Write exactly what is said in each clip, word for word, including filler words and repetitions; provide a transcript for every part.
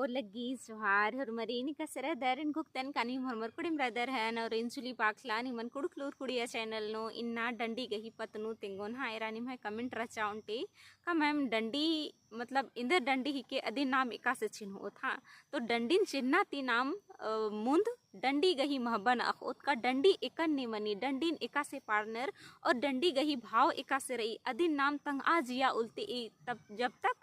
लग्गी जोहार, होरमर एन एकासे रअदर, एन घोखतन का नीम होरमर कुड़िम रअदर हन, और एन जुली बाखला निमन कुँड़ुख़ लूर कुड़िया channel नू इन्ना डंडी गही पत्त नू तेंगोन। हाँ, एरा निम्है comment रहचा ओन्टे, का ma'am डंडी, मतलब एन्देर डंडी हिके, अदिन नाम एकासे चिन्होत। हाँ, तो डंडिन चिन्हना ती नाम, अ, मुन्द डंडी गही महबन अख़ोत का डंडी एकन्ने मनी, डंडिन एकासे पाड़नर और डंडी गही भाव एकासे रई, अदिन नाम तंगआ जिया उल्ला ती, तब जब तक,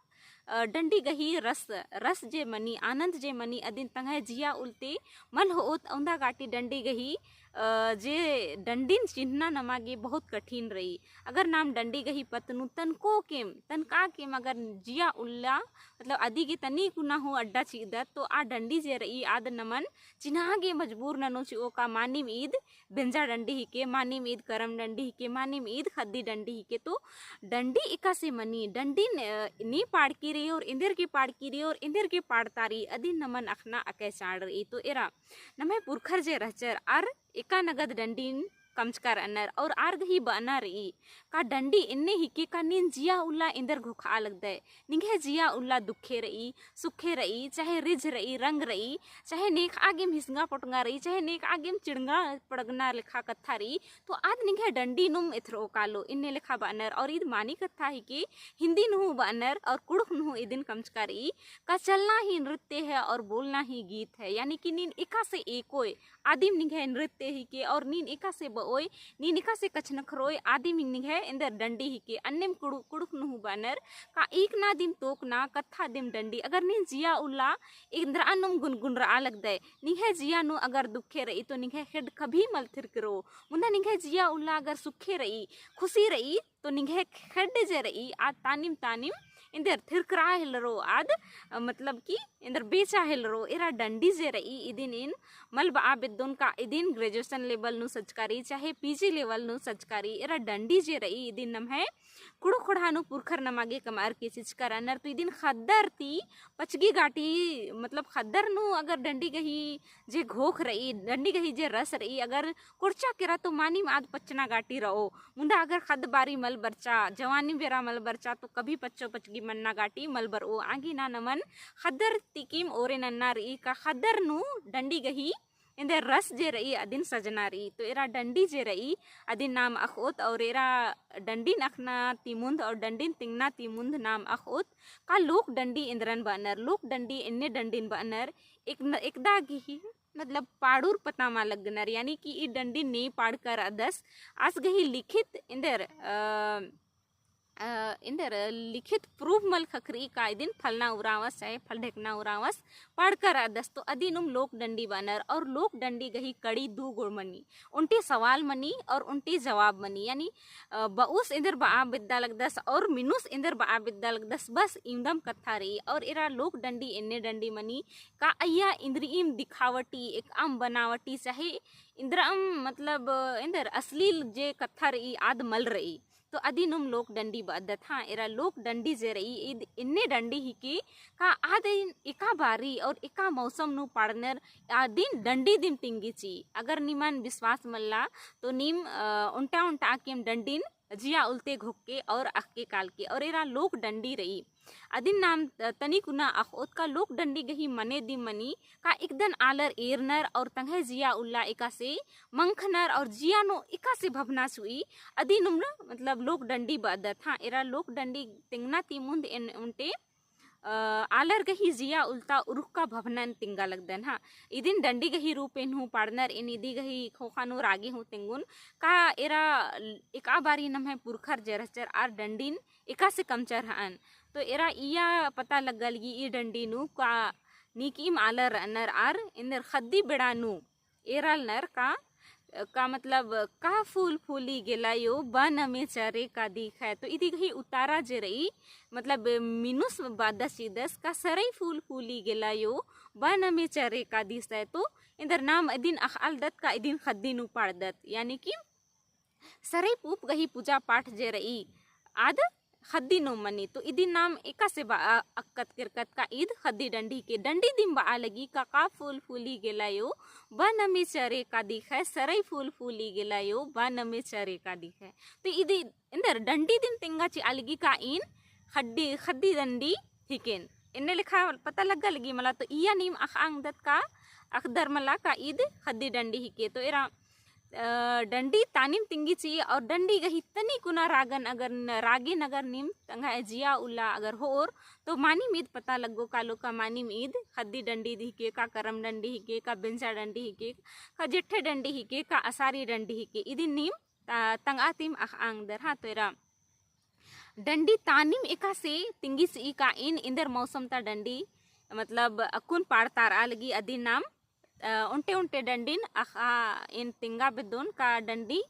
अ, डंडी गही रस, रस जे मनी, आनंद जे मनी, अदिन तंग्है जिया उल्ला ती मल होओत, औंदा गाटी डंडी गही, अ, जे डंडिन चिन्हना नमा गे बहुत कठिन रई। अगर नाम डंडी गही पत्त नू तनको केम, तनका केम अगर जिया उल्ला, मतलब अदी गे तनी कुना हूँ अड्डा चिअदत, तो आ डंडी जे रई, आद नमन चिन्हा गे मजबूर ननो चिओ का मानिम ईद बेंजा डंडी हिके, मानिम ईद करम डंडी हिके, मानिम ईद ख़द्दी डंडी हिके। तो डंडी एकासे मनी, डंडिन, अ, नी पाड़की रई और एन्देर गे पाड़की रई और एन्देर गे पाड़ता रई, अदिन नमन अख़ना अकय चाड़ रई। तो एरा नम्है पुरखर जे रहचर आर एका नगद डंडिन कमचका रअनर और आर गही बअना रई का डंडी एन्ने हिके का नीन जिया उल्ला एन्देर घोखआ लगदय। निंग्है जिया उल्ला दुखे रई, सुखे रई, चाहे रिझ रई, रंग रई, चाहे नेखआ गेम हिसंगा पोटंगा रई, चाहे नेखआ गेम चिड़ंगा पड़गना लेखा कत्था रई, तो आद निंग्है डंडी नुम एथरओ कालो, एन्ने लेखा बअनर। और ईद मानी कत्था हिके, हिन्दी नू हूँ बअनर और कुँड़ुख़ नू हूँ इदिन कमचका रई का चलना ही नृत्य है और बोलना ही गीत है, यानी कि नीन एकासे एकोय, आदिम निंग्है नृत्य हिके और नीन एकासे बओय, नीन एकासे कछनखरोय, आदिम निंग्है एन्देर डंडी हिके। अन्नेम कुँड़ु-, कुँड़ुख़ नू हूँ बअनर का ईकना दिम तोकना, कत्था दिम डंडी। अगर नीन जिया उल्ला एन्देरआ नुम गुनगुनरआ लगदय, निंग्है जिया नू अगर दुखे रई, तो निंग्है ख़ेड्ड कभी मल थिरकरो। मुन्दा निंग्है जिया उल्ला अगर सुखे रई, खुशी रई, तो निंग्है ख़ेड्ड जे रई, आद तानिम तानिम एन्देर थिरकरआ हेलरो आद, अ, मतलब कि एन्देर बेचा हेलरो। एरा डंडी जे रई, इदिन एन मल बआ बेद्दोन का इदिन graduation level नू सजका रई, चाहे PG level नू सजका रई, एरा डंडी जे रई, इदिन नम्है कुँड़ुख़ ख़ोंड़हा नू पुरखर नमा गे कमअर के चिचका रअनर। तो इदिन ख़द्दर ती पचगी गाटी, मतलब ख़द्दर नू अगर डंडी गही जे घोख रई, डंडी गही जे रस रई, अगर कोड़चा केरा तो मानिम आद पच्चना गाटी रओ। मुन्दा अगर ख़द्द बारी मल बरचा, जवानी बेरा मल बरचा, तो कभी पच्चो पचगी मन्ना गाटी मल बरओ। आंगी ना नमन ख़द्दर तिकिम ओरे नन्ना रई का ख़द्दर नू डंडी गही एन्देर रस जे रई अदिन सजना रई। तो एरा डंडी जे रई अदिन नाम अख़ोत और एरा डंडिन अख़ना ती मुन्द और डंडिन तिंगना ती मुन्द नाम अख़ोत का लोक डंडी एन्देरन बअनर, लोक डंडी एन्ने डंडिन बअनर, एक न-, एकदा गही मतलब पाड़ुर पता मा लगनर, यानी कि ई डंडी ने पाड़कर अदस, आस गही लिखित एन्देर, अ, अ, एन्देर लिखित proof मल ख़क्खरई का इदिन फलना उराँवस चाहे फल ढेकना उराँवस पाड़कर अदस। तो अदिनुम लोक डंडी बअनर और लोक डंडी गही कड़ी दू गोड़ मनी, ओन्टे सवाल मनी और ओन्टे जवाब मनी, यानी अ, बउस एन्देर बआ बेद्दा लगदस और मिनुस एन्देर बआ बेद्दा लगदस, बस इवंदम कत्था रई। और एरा लोक डंडी एन्ने डंडी मनी का अइय्या इन्द्रिइम दिखावटी, एकअम बनावटी, चाहे इन्द्रअम मतलब एन्देर अश्लील जे कत्था रई आद मल रई। तो अदिनुम लोक डंडी बअदत। हाँ, एरा लोक डंडी जे रई ईद एन्ने डंडी हिके का आदिन एका बारी और एका मौसम नू पाड़नर आदिन डंडी दिम तिंगी ची। अगर निमन विश्वास मल्ला तो नीम, अ, ओन्टा ओन्टा आकेम डंडिन जिया उल्ला ती घोख के और अख़के काल के। और एरा लोक डंडी रई अदिन नाम, अ, तनी कुना अख़ओत का लोक डंडी गही मने दिम मनी का एकदन आलर एरनर और तंग्है जिया उल्ला एकासे मंखनर और जिया नू एकासे भभना सुई अदिनुम न मतलब लोक डंडी बअदत। हाँ, एरा लोक डंडी तेंगना ती मुन्द एन ओन्टे अ, आलर गही जिया उल्ला ता उरुख़ का भभनन तिंगा लगदन। हाँ, इदिन डंडी गही रूप एन हूँ पाड़नर, एन इदी गही ख़ोख़ा नू रागी हूँ तेंगुन का एरा एका बारी नम्है पुरखर जे रहचर आर डंडिन एकासे कमचर हअन। तो एरा इय्या पता लग्गा लगी ई डंडी नू का नीकिम आलर रअनर आर एन्देर ख़द्दी बेड़ा नू एरालनर का, का मतलब, का फूल फूली गेलायो, बन में चरे का दिखै। तो इदी गही उतारा जे रई, मतलब, मिनुस बादस चिदस, का सरई फूल फूली गेलायो, बन में चरे का दिसै। तो एन्देर नाम इदिन अख़आलदत का इदिन ख़द्दी नू पाड़दत, यानी कि सरई पूप गही पूजा पाठ जे रई, आद ख़द्दी नू मनी। तो इदिन नाम एकासे बआ अक्कत केरकत का ईद ख़द्दी डंडी के डंडी दिम बआ लगी का, का फूल फूली गेलायो, बन में चरे का दिखै, सरई फूल फूली गेलायो, बन में चरे का दिखै। तो इदी एन्देर डंडी दिम तेंगा चिआ लगी का ईन ख़द्दी, ख़द्दी डंडी हिकेन। एन्ने लेखा पता लग्गा लगी मला, तो इया नीम अख़आ ओंगदत का अख़दर मला का ईद ख़द्दी डंडी हिके। तो एरा अ, डंडी तानिम तिंगी चिई और डंडी गही तनी कुना रागन अगर न-, रागेन अगर नीम तंग्है जिया उल्ला अगर होओर, तो मानिम ईद पता लग्गो कालो का मानिम ईद ख़द्दी डंडी हिके, का करम डंडी हिके, का बेंजा डंडी हिके, का जेठे डंडी हिके, का असारी डंडी हिके, इदिन नीम ता-, तंगआ तिम अख़आ ओंगदर। हाँ, तो एरा डंडी तानिम एकासे तिंगी चिई का एन एन्देर मौसम ता डंडी, मतलब, अक्कुन पाड़तारआ लगी अदिन नाम अ, ओन्टे ओन्टे डंडिन अख़आ एन तिंगा बेद्दोन का डंडी,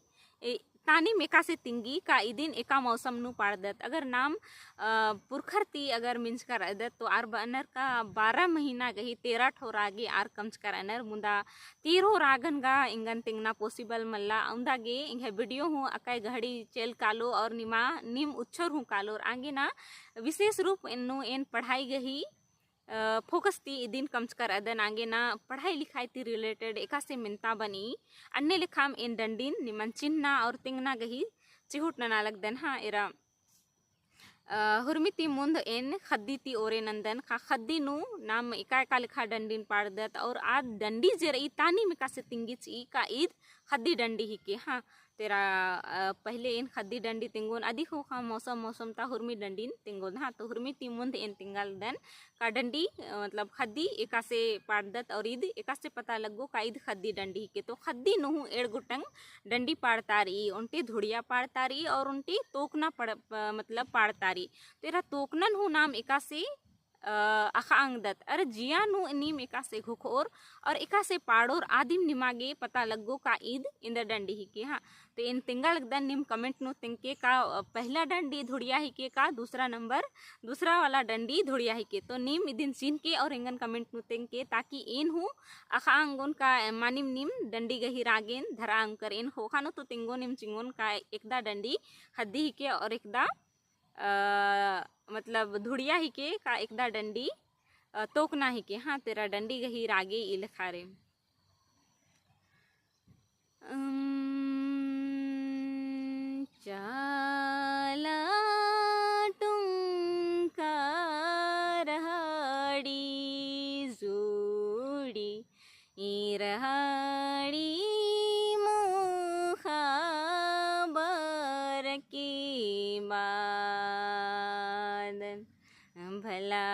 ए, तानिम एकासे तिंगी का इदिन एका मौसम नू पाड़दत। अगर नाम, अ, पुरखर ती अगर मिंजकर रअदत तो आर बअनर का बारह महीना गही तेरह ठो रागे आर कमचकर रअनर, मुदा तीरो रागन गा एंगन तिंगना possible मल्ला। औंदा गे एंग्है video हूँ अकय गहड़ी चेल कालो और निमा नीम उच्छोर हूँ कालोर आंगे ना विशेष रूप नू एन पढ़ाई गही अ, focus ती इदिन कमचकर रअदन आंगे ना पढ़ाई लिखाई ती related एकासे मेन्ता बनी, अन्ने लेखाम एन डंडिन निमन चिन्हना और तिंगना गही चिहुट नना लगदन। हाँ, एरा, अ, हुरमी ती मुन्ध एन ख़द्दी ती ओरे नन्दन, ख़ा ख़द्दी नू नाम एका एका लेखा डंडिन पाड़दत और आद डंडी जे रई तानिम एकासे तिंगी चिई का ईद ख़द्दी डंडी हिके। हाँ, तेरा, अ, पहले एन ख़द्दी डंडी तिंगोन, अदी ख़ोख़ा मौसम, मौसम ता हुरमी डंडिन तिंगोन। हाँ, तो हुरमी ती मुन्ध एन तिंगा लगदन का डंडी, अ, मतलब ख़द्दी एकासे पाड़दत और ईद एकासे पता लग्गो का ईद ख़द्दी डंडी हिके। तो ख़द्दी नू हूँ एंड़ गोटंग डंडी पाड़तारई, ओन्टे धुड़िया पाड़तारई और ओन्टे तोकना पड़-, प-, मतलब पाड़तारई। तो एरा तोकनन हूँ नाम एकासे अ, अख़आ ओंगदत। अरे जिया नू नीम एकासे घोखोर और एकासे पाड़ोर आदिम निमा गे पता लग्गो का ईद एन्देर डंडी हिके। हाँ, तो एन तिंगा लगदन नीम comment नू तिंगके का, अ, पहला डंडी धुड़िया हिके का दूसरा number, दूसरा वाला डंडी धुड़िया हिके। तो नीम इदिन चिन्हके और एंगन comment नू तिंगके ताकि एन हूँ अख़आ ओंगोन का, अ, मानिम नीम डंडी गही रागेन धरआ ओंगकर एन ख़ोख़ा नू तो तिंगोन नीम चिंगोन का एकदा डंडी ख़द्दी हिके और एकदा अ, मतलब धुड़िया हिके का एकदा डंडी, अ, तोकना हिके। हाँ, तेरा डंडी गही रागे ई लेखा रे। अम, चाला टुंका रहड़ी जोड़ी ई रहड़ी मुखाबर के बाद भला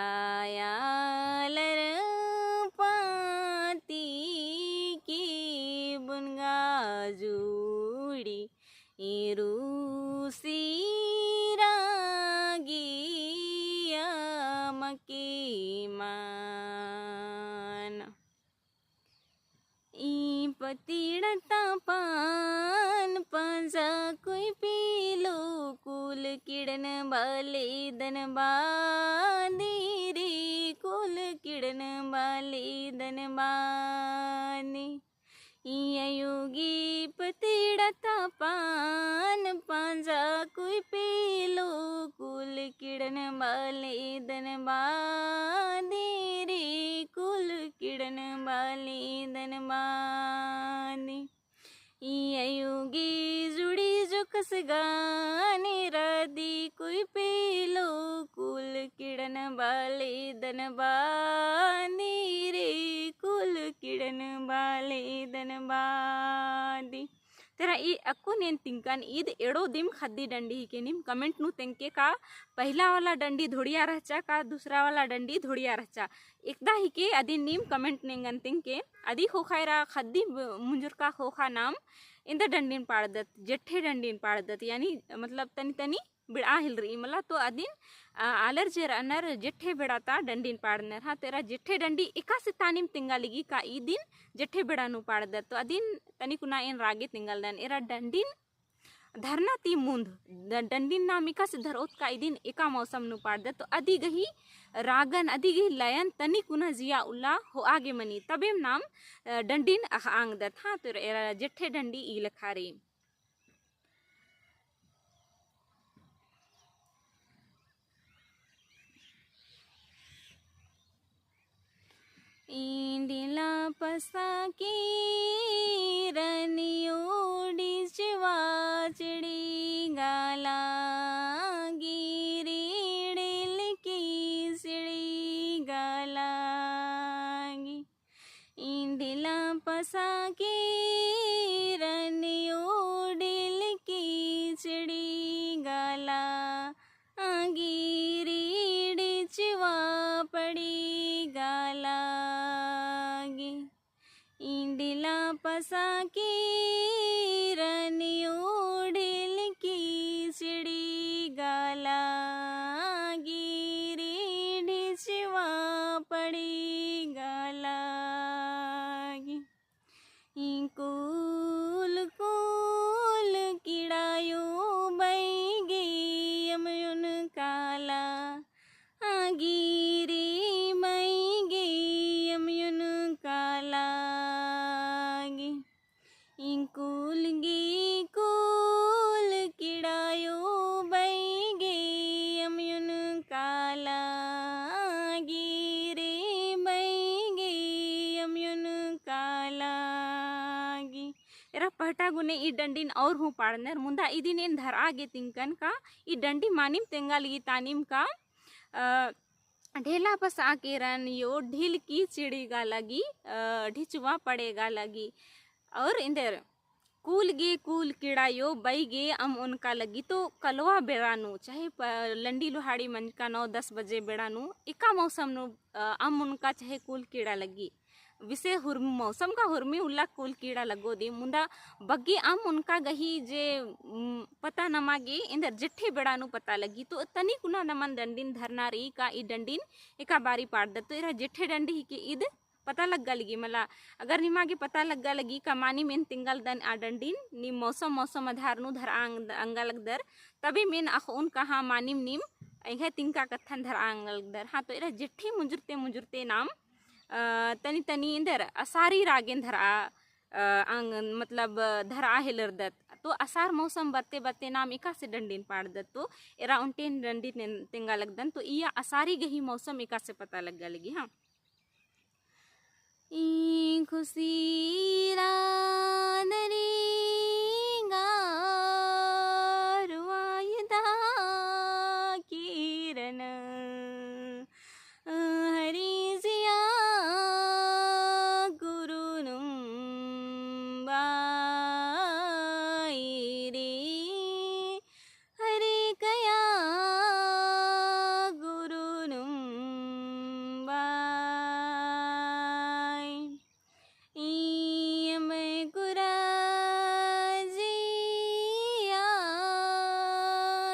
आलर पाती के बुनगा जोड़ी ई रूसी रागिया मके मान। ई पतिड़ता पान पांजा कोई पीलो कुल किड़न बाले दन बानी रे, कुल किड़न बाले दन बानी। ई अयोगी पतिड़ता पान पांजा कोई पीलो कुल किड़न बाले दन बानी रे, कुल किड़न बाले दन बानी। ई अयोगी जुड़ी जो खसगाने रादी कोई पीलो कुल किड़न बाले दन बानी रे, कुल किड़न बाले दन बानी। तेरा ई अक्कुन एन तिंकन ईद एड़ो दिम ख़द्दी डंडी हिके। नीम comment नू तेंगके का पहला वाला डंडी धुड़िया रहचा का दूसरा वाला डंडी धुड़िया रहचा। एकदा हिके अदिन नीम comment नू एंगन तेंगके। अदी ख़ोख़ा एरा ख़द्दी ब-, मुंजुरका ख़ोख़ा नाम एन्देर डंडिन पाड़दत, जेठे डंडिन पाड़दत, यानी मतलब तनी तनी बिड़आ हिलरी मला तो अदिन, आ, आलर जे रअनर जेठे बेड़ा ता डंडिन पाड़नर। हाँ, तेरा जेठे डंडी एकासे तानिम तेंगा लगी का ई दिन जेठे बेड़ा नू पाड़दत। तो अदिन तनी कुना एन रागे तेंगा लगदन। एरा डंडिन धरना ती मुन्ध, ड-, डंडिन नाम एकासे धरओत का ई दिन एका मौसम नू पाड़दत। तो अदी गही रागन, अदी गही लयन तनी कुना जिया उल्ला होआ गे मनी, तबेम नाम, अ, डंडिन अख़आ ओंगदत। हाँ, तो एरा जेठे डंडी ई लेखा रे। इंडिला पसा की रनियो डिचवा चिड़ी गाला गिरी डिल की सिड़ी। घटा गुने ई डंडिन और हूँ पाड़नर, मुन्दा इदिन एन धरआ गे तिंकन का ई डंडी मानिम तेंगा लगी तानिम का, अ, ढेला पसआ केरन यो ढिल की चिड़ी गा लगी, अ, ढिचवा पड़े गा लगी। और एन्देर कूल गे कूल कीड़ा यो बई गे अम्म ओनका लगी। तो कलवा बेड़ा नू, चाहे प-, लंडी लोहाड़ी मंजका नौ दस बजे बेड़ा नू, एका मौसम नू, अ, अम्म ओनका चाहे कूल कीड़ा लगी। बिसे हुर्मी मौसम का हुर्मी उल्ला कूल कीड़ा लग्गो दी, मुन्दा बग्गे अम्म ओनका गही जे, उम, पता नमा गे एन्देर जेठे बेड़ा नू पता लगी। तो तनी कुना नमन डंडिन धरना रई का ई डंडिन एका बारी पाड़दत। तो एरा जेठे डंडी हिके ईद पता लग्गा लगी मला। अगर निमा गे पता लग्गा लगी का मानिम एन तेंगा लगदन आ डंडिन, नीम मौसम मौसम आधार नू धरआ अंग-, अंगा लगदर, तबे एन अख़ोन का हाँ मानिम नीम एंग्है तिंका कत्थन धरआ अंगा लगदर। हाँ, तो एरा जेठे मुंजुरते मुंजुरते नाम, अ, तनी तनी एन्देर असारी रागेन धरआ, अ, अंग, मतलब, अ, धरआ हेलरदत। तो असार मौसम बरते बरते नाम एकासे डंडिन पाड़दत। तो एरा ओन्टेन डंडिन तेंगा लगदन। तो इया असारी गही मौसम एकासे पता लग्गा लगी, हाँ। ई खुसी रादरी गारवायदा किरन हरी जिया गुरुनुम बाई रे। हरे कया गुरुनुम बाई। इयम कुराजिया,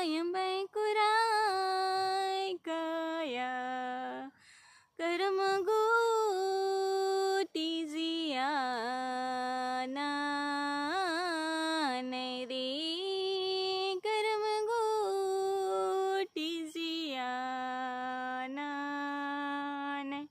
इयम कुराय कया। करम गूटी जिया नान रे, करम गूटी जिया नान।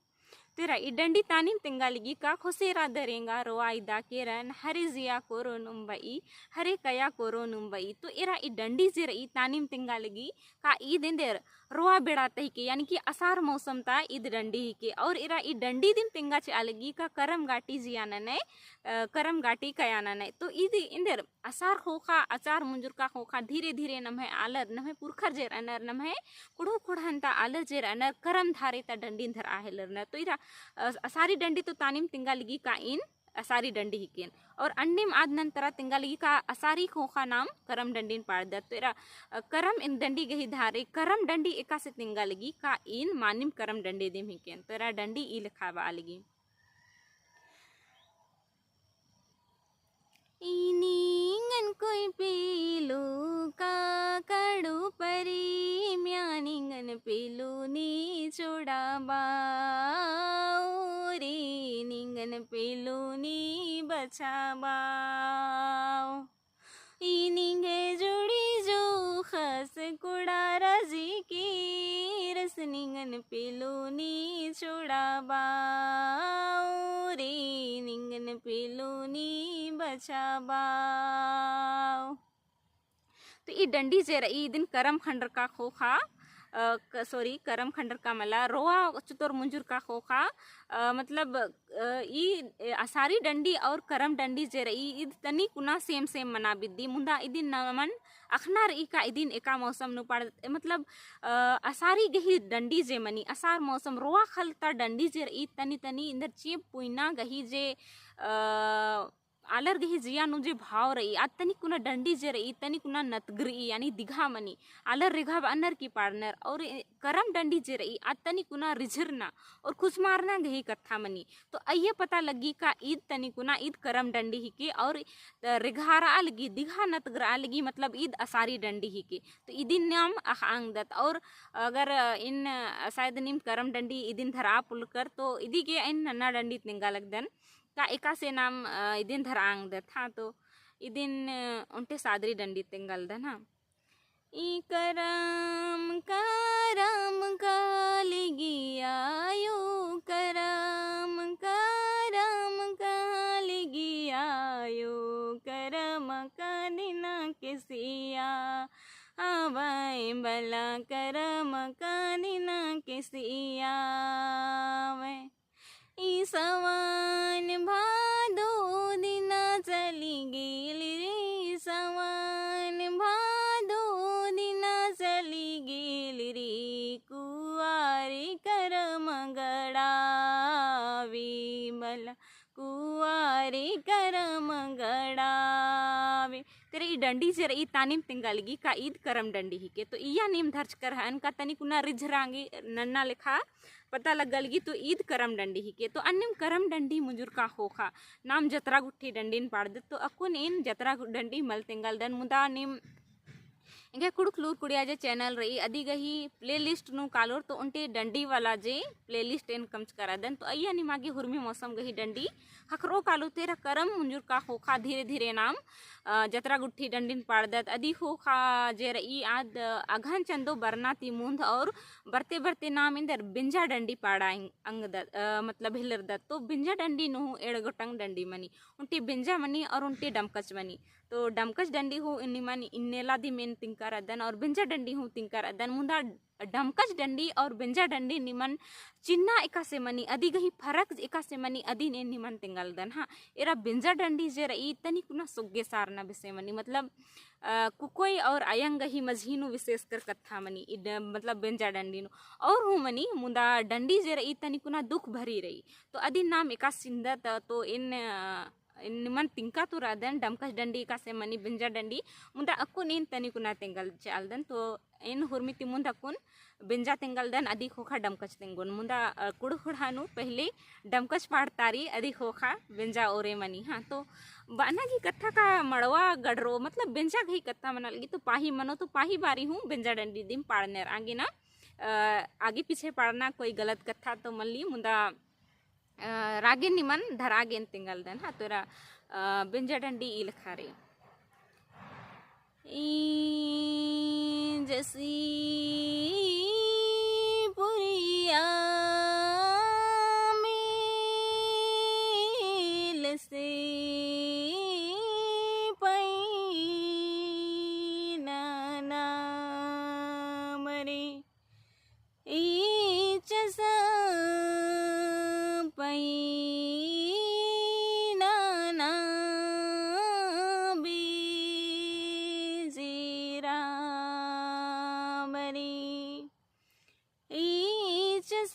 तो एरा ई डंडी तानिम तेंगा लगी का खोसेरा दरेंगा रोआ इदा केरन, हरे जिया कोरोनुम बई, हरे कया कोरोनुम बई। तो एरा ई डंडी जे रई तानिम तेंगा लगी का ईद एन्देर रोआ बेड़ा ता हिके, यानी कि असार मौसम ता ईद डंडी हिके। और एरा ई डंडी दिम तेंगा चिआ लगी का करम गाटी जिया ननय, अ, करम गाटी कया ननय। तो ईद एन्देर असार ख़ोख़ा, अचार मुंजुरका ख़ोख़ा धीरे धीरे नम्है आलर, नम्है पुरखर जे रअनर, नम्है कुँड़ुख़ ख़ोंड़हन ता आलर जे रअनर, करम धारे ता डंडिन धरआ हेलरनर। तो एरा, अ, असारी डंडी तो तानिम तेंगा लगी का ईन असारी डंडी हिकेन। और अन्नेम आद नन्तरा तेंगा लगी का असारी ख़ोख़ा नाम करम डंडिन पाड़दत। तो एरा, अ, करम इन डंडी गही धारे करम डंडी एकासे तेंगा लगी का ईन मानिम करम डंडी दिम हिकेन। तो एरा डंडी ई लेखा बआ लगी। ई निंगन कोई पेलू का कड़ू परी म्या निंगन पेलू नी छोड़ाबाओ रे, निंगन पेलू नी बछाबाओ। ई निंगे जुड़ी जो खस कुड़ारा जी की रस निंगन पेलू नी छोड़ाबाओ रे, निंगन पेलू नी बछाबाओ। तो ई डंडी जे रई इदिन करम खंडरका ख़ोख़ा, अ, क-, sorry, करम खंडरका मला, रोआ चुतोर मुंजुरका ख़ोख़ा, अ, मतलब, अ, ई, ए, असारी डंडी और करम डंडी जे रई, ईद तनी कुना same same मना बिद्दी, मुन्दा इदिन नमन अख़ना रई का इदिन एका मौसम नू पाड़, मतलब, अ, असारी गही डंडी जे मनी, असार मौसम रोआ ख़लता डंडी जे रई, तनी तनी एन्देर चेंप पुइना गही जे, अ, आलर गही जिया नू जे भाव रई, आद तनी कुना डंडी जे रई, तनी कुना नतगरई, यानी दिघा मनी, आलर रेघा बअनर की पाड़नर, और ए, करम डंडी जे रई, आद तनी कुना रिझरना और खुसमारना गही कत्था मनी। तो अइय्या पता लग्गी का ईद तनी कुना ईद करम डंडी हिके और, अ, रेघारआ लगी, दिघा नतगरआ लगी, मतलब ईद असारी डंडी हिके। तो इदिन नाम अख़आ ओंगदत। और अगर, अ, इन, अ, शायद नीम करम डंडी इदिन धरआ पोल्लकर, तो इदी गे इन नन्ना डंडी तेंगा लगदन। का एकासे नाम, अ, इदिन धरआ ओंगदत। हाँ, तो इदिन, अ, ओन्टे सादरी डंडी तेंगा लगदन, हाँ। ई करम, करम कालिगिया यो, करम, करम कालिगिया यो, करम कानिना केसिया, आवै बला करम कानिना केसिया, आवै। ई सवान भादो दिना चली गेल कुआरे करम गड़ावे। तेरे ई डंडी जे रई तानिम तेंगा लगी का ईद करम डंडी हिके। तो इया नीम धरचकर हन का तनी कुना रिझरांगी नन्ना लेखा पता लग्गा लगी तो ईद करम डंडी हिके। तो अन्निम करम डंडी मुंजुर का ख़ोख़ा नाम जतरा गुट्ठी डंडीन पाड़दत। तो अक्कुन एन जतरा गु-, डंडी मल तेंगालदन मुदा नीम एंगे कुँड़ुख़ लूर कुड़िया जे channel रई अदी गही playlist नू कालोर तो ओन्टे डंडी वाला जे playlist एन कमचका रअदन। तो अइया निमा गे हुरमी मौसम गही डंडी ख़क्खरो कालो तेरा करम मुंजुर का ख़ोख़ा धीरे धीरे नाम, अ, जतरा गुट्ठी डंडीन पाड़दत। अदी ख़ोख़ा जे रई आद, अ, अगहन चंदो बरना ती मुन्ध और बरते बरते नाम एन्देर बेंजा डंडी पाड़ा अंग-, अंगदत, अ, मतलब हिलरदत। तो बेंजा डंडी नू एंड़ गोटंग डंडी मनी, ओन्टे बेंजा मनी और ओन्टे डमकच मनी। तो डमकच डंडी हूँ निमन इन्नेला दिम एन तिंका रअदन और बेंजा डंडी हूँ तिंका रअदन। मुदा डमकच डंडी और बेंजा डंडी निमन चिन्हा एकासे मनी, अदी गही फरक एकासे मनी, अदिन एन निमन तेंगालदन। हाँ, एरा बेंजा डंडी जे रई तनी कुना सोग्गे सारना बेसे मनी, मतलब, अ, कुकोय और अयंग गही मझी नू विशेषकर कत्था मनी, इद, मतलब बेंजा डंडी नू। और हूँ मनी, मुदा डंडी जे रई तनी कुना दुख भरी रई। तो अदिन नाम एकासे चिन्हदत, तो एन, अ, निमन तिंका तो रअदन, डमकच डंडी एकासे मनी, बेंजा डंडी, मुदा अक्कुन एन तनी कुना तेंगल चालदन। तो एन हुरमी ती मुन्ध अक्कुन बेंजा तेंगलदन, अदी ख़ोख़ा डमकच तेंगोन। मुदा, अ, कुँड़ुख़ ख़ोंड़हा नू पहले डमकच पाड़तारी, अदी ख़ोख़ा बेंजा ओरे मनी। हाँ, तो बअना गही कत्था का मड़वा गड़रो, मतलब बेंजा गही कत्था मना लगी, तो पाही मनो, तो पाही बारी हूँ बेंजा डंडी दिम पाड़नेर। आगे ना, अ, आगे पीछे पाड़ना कोई गलत कत्था तो मल्ली, मुदा अ, रागेन निमन धरागेन तेंगलदन। हाँ, तोरा, अ, बेंजा डंडी ई लेखा रई। ई जसी पुरिया मेल से पैना नाम रे। इचस पैना ना बीजी राम रे। इचस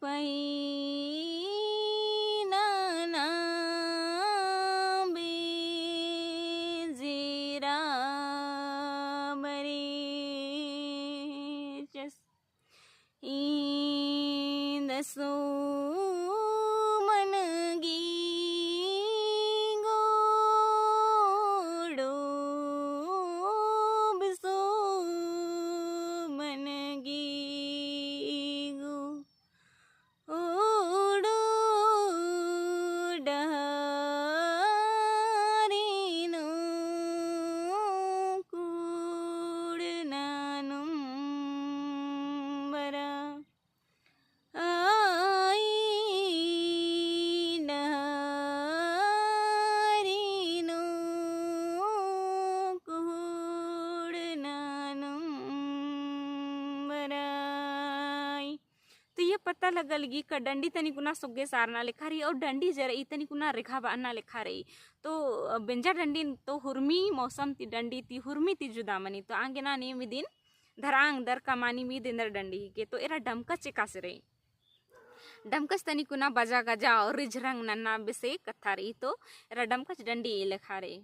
पैना ना बीजी राम रे। इचस ईंदसो मन गीगो डोबसो मन गीगो ओड़ो डहरिनो कुड़नानुम बरा। आई डहरिनो कुड़नानुम बराई। तो ये पता लगा लगी का डंडी तनी कुना सोग्गे सारना लेखा रई और डंडी जे रई तनी कुना रेखा बअना लेखा रई। तो, अ, बेंजा डंडी तो हुरमी मौसम ती डंडी ती हुरमी ती जुदा मनी। तो आंगे ना नीम इदिन धरांग दर का मानी मीद एन्देर डंडी हिके। तो एरा डमकच एकासे रई। डमकच तनी कुना बजा गजा और रिझरंग नन्ना बेसे कत्था रई। तो एरा डमकच डंडी ई लेखा रई।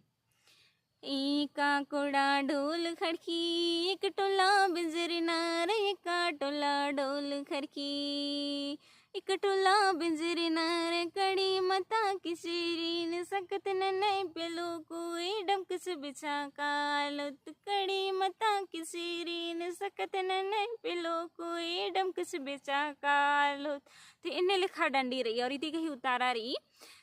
एका कोड़ा ढोल खड़की, एक टोला बिंजरी नार, एका टोला ढोल खड़की। एक टोला बिंजरी नार, कड़ी मता किसिरिन सकत ननै पेलो कोई डमकच बिछा कालोत। कड़ी मता किसिरिन सकत ननै पेलो कोई डमकच बिछा कालोत। तो एन्ने लेखा डंडी रई और इदी गही उतारा रई।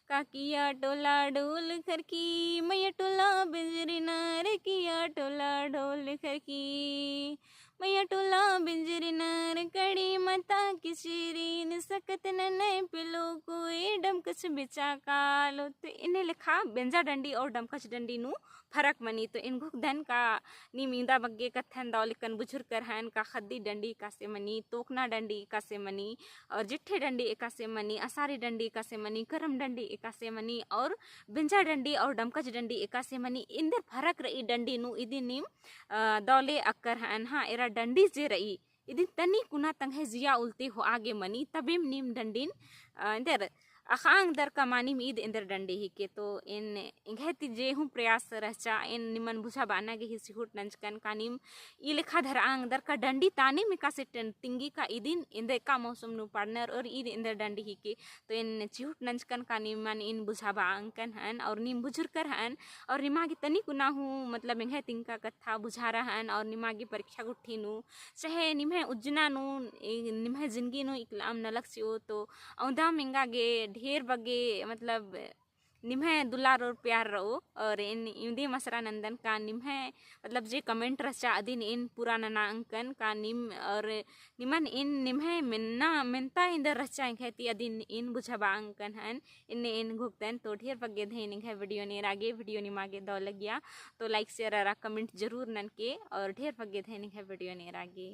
काकिया टोला ढोल खरकी, मइया टोला बिंजरी नार, किया टोला ढोल खरकी। मइया टोला बिंजरी नार, कड़ी मता किसिरिन सकत ननै पेलो कोई डमकच बिछा कालोत। तो एन्ने लेखा बेंजा डंडी और डमकच डंडी नू फरक मनी। तो एन घुखदन का नीम इन्दा बग्गे कत्थन दव लेकन बुझुर करहन का खद्दी डंडी एकासे मनी, तोकना डंडी एकासे मनी, और जिट्ठे डंडी एकासे मनी, असारी डंडी एकासे मनी, करम डंडी एकासे मनी, और बेंजा डंडी और डमकच डंडी एकासे मनी, एन्देर फरक रई डंडी नू इदी नीम, अ, दव ले अक्कर हन। हाँ, एरा डंडी जे रई, इदिन तनी कुना तंग्है जिया उल्टी होआ गे मनी, तबेम नीम डंडिन, अ, एन्देर अख़आ एन्देर का मानिम ईद एन्देर डंडी हिके। तो एन एंग्है ती जे हूँ प्रयास रहचा, एन निमन बुझाबअना गे ही चिहुट नंजकन का नीम ई लेखा धरआ एन्देर का डंडी तानिम एकासे टेन तिंगी का इदिन एन्देर का मौसम नू पाड़नर और ईद एन्देर डंडी हिके। तो एन चिहुट नंजकन का निमन एन बुझाबआ एंगकन हन और नीम बुझुरकर हन और निमा गे तनी कुना हूँ मतलब एंग्है तिंगका कत्था बुझारा हन और निमा गे परीक्षा गुट्ठी नू चाहे निम्है उज्जना नू, ए, निम्है जिनगी नू इकलाम नलख चिओ तो औंदाम एंगा गे ढेर बग्गे मतलब निम्है दुलार और प्यार रओ और एन इवंदे मसरा नंदन का निम्है मतलब जे comment रहचा अदिन एन पूरा नना एंगकन का नीम और निमन एन निम्है मेन्ना मेन्ता एन्देर रहचा एंग्है ती अदिन एन बुझाबआ एंगकन हन। एन्ने एन घोखदन। तो ढेर बग्गे धैन एंग्है video नेरा गे, video निमा गे दौ लगिया तो like share अरा comment जरूर ननके और ढेर बग्गे धैन एंग्है video नेरा गे।